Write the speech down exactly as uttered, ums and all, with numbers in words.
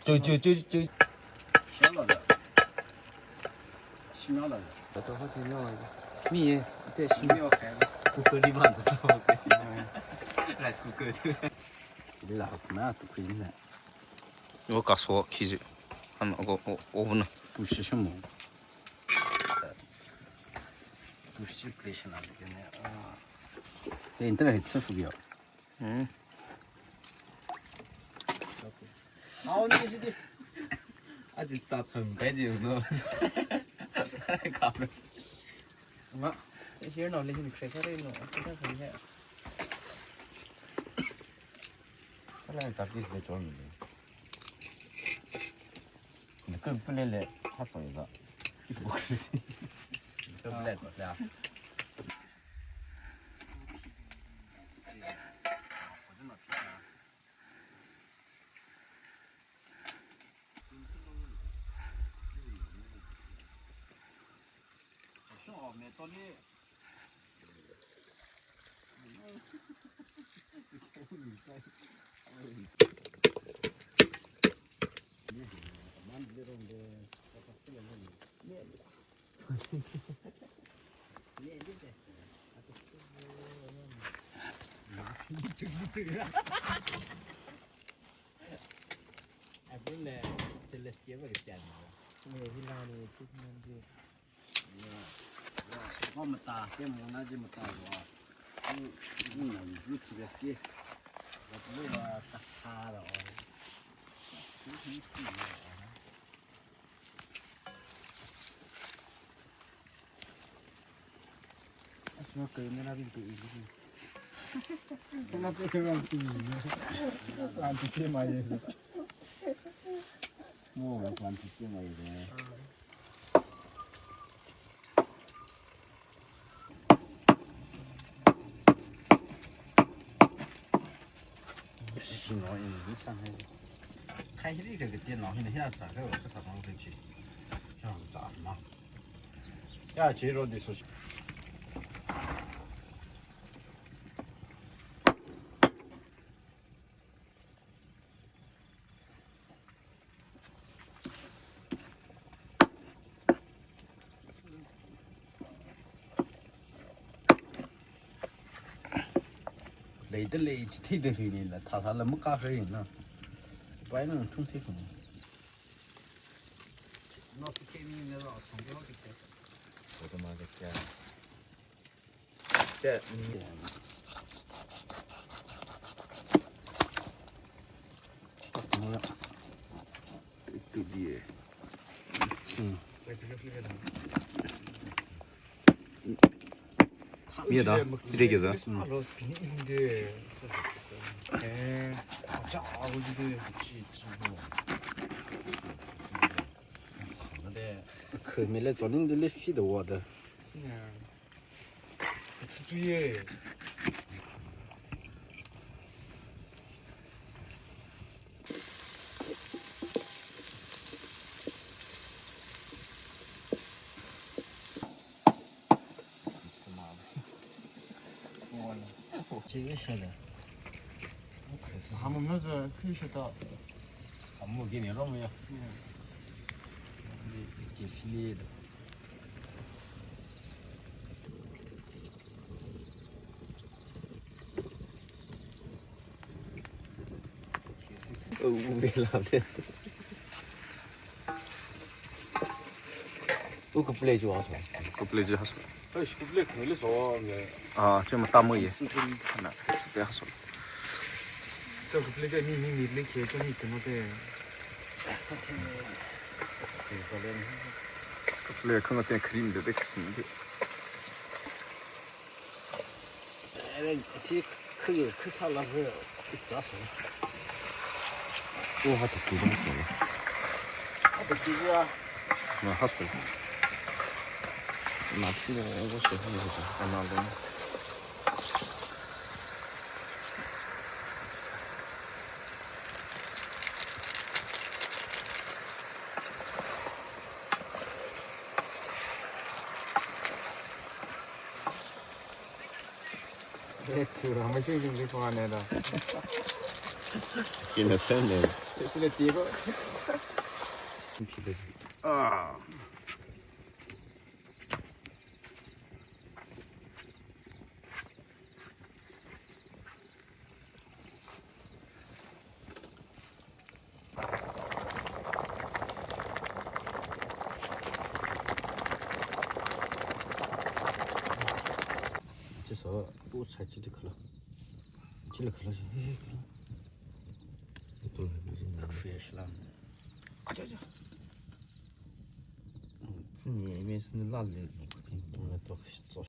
저, 저, 저, 저. 香了的，是香了的。 미, 예, 이때 没有开的。 cooker里放着，OK。 Rice cooker。 라 ना तो कोई ना। 我告诉我，其实，嗯，我，我，我不能。 不是什么。 不是 place 那个呢，啊。对，你这个很舒服的。 음. 아, 오늘 시디. 아, 진짜 던배지, 너. 가면. 아, here now, let me crack it, no. 그냥 그냥 해. 하나는 다 비슷해, 저는. 근데 그 플레이를 탔어, 이거. 이거 뭐 그러지? 그 플레이 야. Abun le jealous kiya ba kasiyan. Ne, hilani, treatment ji. Ya, ya, ko mata, ke mo na ji mata wa. Ni, ni na ni jealous ki. Wa tu wa ta ta la wa. Shinao ina ni sang hai. Khai hili ka kati nao hina hia za ka ka ta nao ka chi. Ya za ma. Ya chi ro di so. Leida lei chi theida hui ni la, thā thā la maka hui na. Pai na thung thei thung. No, kemi na lo, song yo ke. Automatic ya. Ube la des. U kuple ju aso. Kuple ju aso. Ai, kuple khangli so nge. Ah, cuma tamu ye. Na, sute aso. Kuple ja ni ni ni le ke ni kemo te. Si zalen. Kuple khang te cream de bek sin de. Ere, ti khuyu, khusāla khu, itsa so. Oh, hatu kudang so. Hatu kudang. Na hospital. Na kudang, eh, bos ko, eh, bos ko. Ana dong. Chura, mashing shing shing khuane da. Sina sene. Sina tibo. Ah. Chi so, pu chai chi di khala. Chi la khala chi. He, he, khala. Ito la bi jin na. Fresh lam. Acha, acha. Tsini, ime sini la le. Tung la to, so